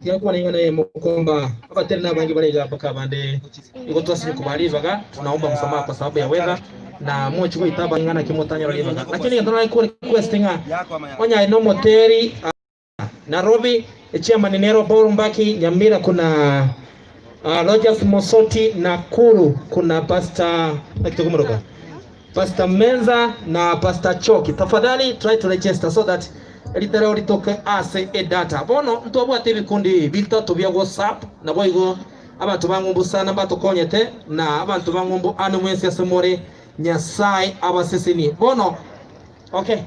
Tiga kwana ing'ana eyemo kwamba abateri nabange bare iga mpaka abande igo twasinywa kobaa ribaga tunaomba msamaha kwa sababu ya weather na mochi goita aba ing'ana ki motanyora ribaga lakini egento nare ko request ng'a onye aye nomoteri Nairobi echairman nero Paul Mbaki Nyamira kuna Rogers Mosoti Nakuru kuna Pastor naki tokomoroka Pastor Menza na Pastor Choki tafadhali try to register so that ritereo ritoke ase edata. Bono ntwabwate ebikundi bitato bia WhatsApp naboigo abanto ba ng'umbu sana mbatokonyete na abanto ba ng'umbu ande mwensi ase more Nyasae abasesenie. Bono okay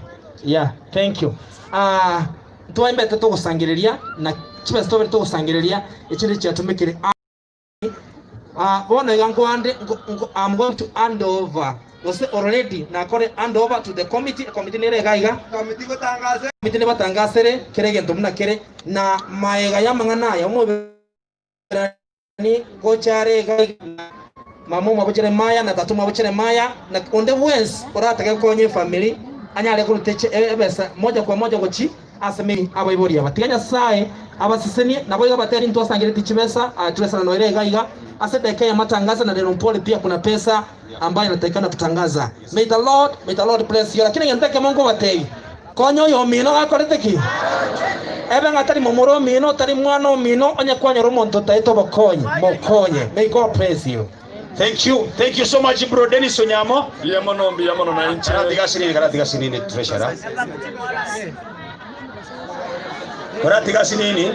yeah thank you ah ntwaembete togosangereria na chibesa twabere togosangereria echinde chiatumekire. Ah, bono iga nkoande, nko, nko, I'm going to hand over, gose already nakore hand over to the committee, ecommittee nere iga iga, Committee gotangase. committee nebatangasere kera egento buna kere, na maega y'amang'ana aya omoiberani gocha are iga iga, na mama omwabo Jeremiah na tata omwabo Jeremiah, na onde bwensi oratake gokonya efamiri anyare koruta eche ebesa moja kwa moja gochi Ase me abaibori aba, tiga Nyasae abasesenie, naboigo abateri ntwasangeretie chibesa, turesana noira iga iga ase edakika y'amatangazo na neno mpore pia kuna pesa ambayo inatakikana kutangaza. May the Lord, may the Lord bless you. Lakini egento ekemo nkobatebia, konya oyomino gakorete ki? Ebe ng'a tari momura omino, tari mwana omino, onye kwanyora omonto otaete obokonyi, mokonye. May God bless you. Thank you, thank you so much bro Dennis Onyamo. Mbuya mono, mbuya mono na inche. Karatiga sinini, karatiga sinini treasurer. Karatiga sinini.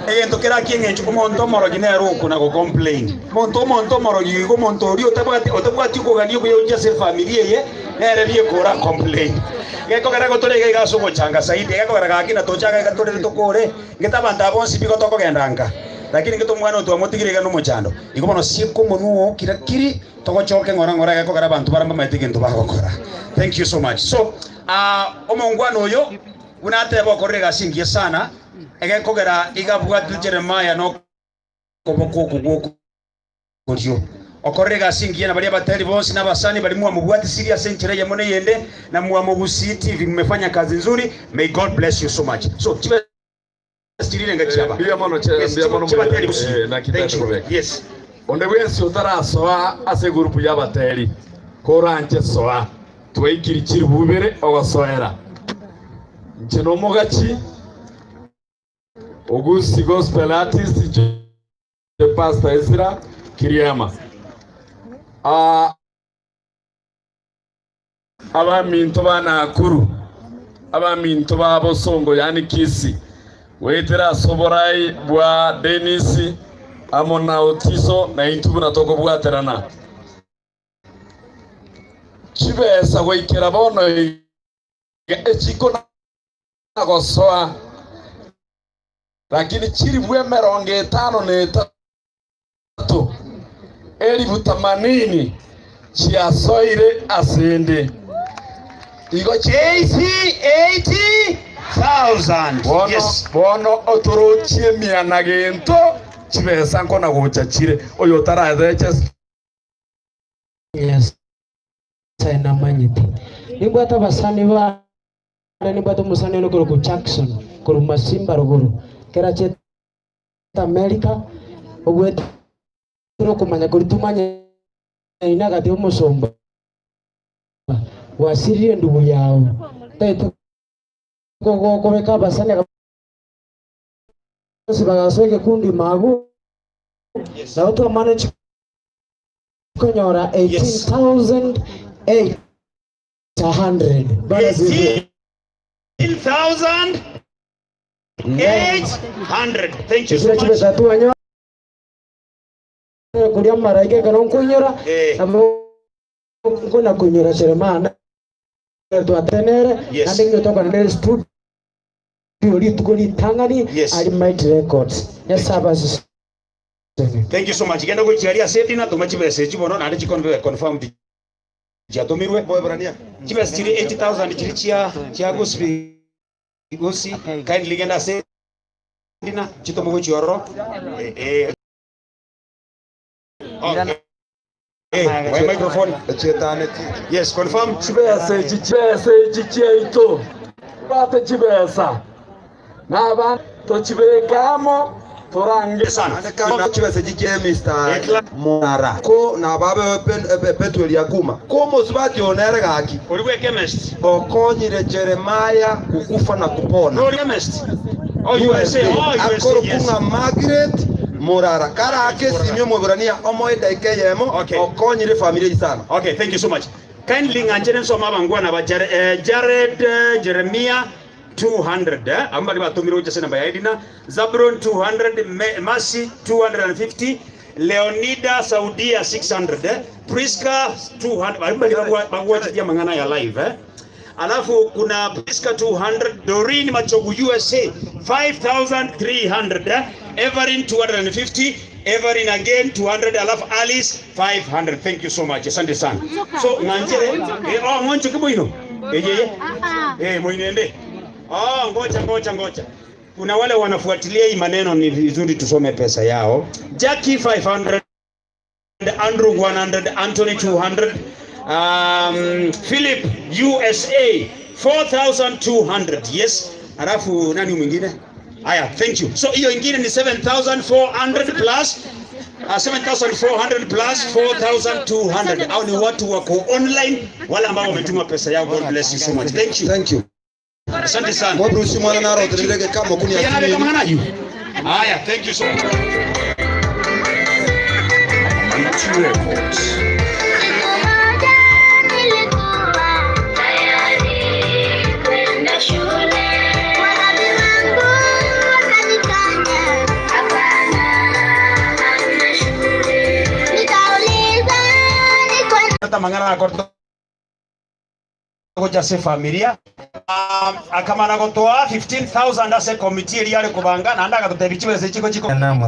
Egento kera kieng'encho omonto omorogi nere okona go complain. Omonto omonto omorogi igo omonto oria otabwati otabwati okogania okuya gochia ase efamiri eye nere bieka ora complain. Gekogera igo tore iga iga ase ogochanga zaidi egekogera gaki na tochaka iga torere tokore ngete abanto aba bonsi pi igo tokogenda nka. Lakini ngete omwana oyo twamotigire iga nomochando. Igo bono sieka omonwa oo kira kiri, togochoke ng'ora ng'ora egekogera abanto baria mbamaete egento bagokora. Thank you so much. So, ah, omongwana oyo buna ateba okorire egasi engiya sana, egekogera iga abwatire Jeremiah nokoboko oko gw'okorio. Okorire egasi engiya na baria abateri bonsi na abasani baria mwamobwatisirie ase enchera eyemo na eyende, na mwamogusii TV mmefanya kazi nzuri, may God bless you so much. So, chibe Mbuya mono che, mbuya mono eh, naki tete kobeka. Onde bwensi otarasoa ase egurupu y'abateri, koranche soa. Twaikiri chiribu ibere ogosoera. Inche nomogachi, Ogusi Gospel Artist, inche Pastor Ezra Kiriama. Ah, Abaminto ba Nakuru, abaminto ba Bosongo yaani Kisii, goetera ase oborai bwa Dennis amo na Otiso na intwe buna tokobwaterana chibesa goikera bono iga echiko na gosoa, lakini chilifu emerongo etano na etato, elifu tamanini chiasoire asende. Igo 88,000. Bono, Yes. bono otorochie emiana gento chibesa nkona gocha chire oyo otarareche. Nyasae namanyete. Nimbwate abasani bane, nimbwate omosani one okorokwa Jackson korwa Masimba rogoro, ekero achete America, ogwetera okomanya koria tomanyaine agateba omosomba, gwasirire endugu yao, tagete kobeka abasani bonsi bagasoa egekundi ime agwo, nabo twamaneti konyora 18,800. Bwana asifiwe. 18,800. Thank you so Ekero much. chibesa twanyora koria amaraika ekero nkoinyora Eh. nabo nkona koinyora Jeremiah twatenere Yes. naende ng'ina tokwana nere studio rituko ritang'ani Yes. ari Mighty Records. Nyasaye abasesenie. Thank you so much. Genda gochia aria ase edina toma chibesa echi bono naende chikonbe confirmed chiatomirwe. Chibesa chiri 8000 chiri chia chia gospel gosi kindly genda ase edina chitome gochia ororo. Eh, eh. Okay. Eh, my microphone. Yes, confirm. Chibesa echi chibesa echi chiaito bate chibesa na abana. Tochibeke amo, torange. Sana. Ande kama chibese chiche Mr. Murara ko na babe Bethuel Yakuma ko mosubati onere gaki Ori gwe chemist. okonyire Jeremiah kukufa na kupona. Ori chemist. Oh, USA. Oh, USA. Akoro Yes. kunga Margaret Murara karake simio mwebrania omoe daika yemo Okay. okonyire familia sana. Okay, thank you so much. Kindly ng'anjere nsoma abangwana ba Jared Jeremiah 200 ambali batumire uche namba ya Edina Zabron 200 Mercy 250 Leonida Saudia 600 Priska 200 ambali bagwa mangana ya live Alafu kuna Priska 200, Doreen Machogu USA 5300, Everin 250, Everin again 200, alafu Alice 500. Thank you so much. Asante sana. So ng'anjere oh ngoncho kibuino. Eh eh. Eh muinende. Oh ngoja ngoja ngoja. Kuna wale wanafuatilia hii maneno, ni vizuri tusome pesa yao. Jackie 500, Andrew 100, Anthony 200, Philip USA 4200. Yes. Alafu nani mwingine? Aya, thank you. So hiyo ingine ni 7400 plus 7400 plus 4200. Au ni watu wako online wale ambao wametuma pesa yao. God bless you so much. Thank you. Thank you. Asante sana. Mwabrusi mwana naro tendereke kama kuni Yana asini. kama nani? Aya, thank you so much. Records. Hata mangana akorto goja se familia akamana gotoa 15000 ase committee eri yare kubanga nanda agatotebi chibese chiko chiko.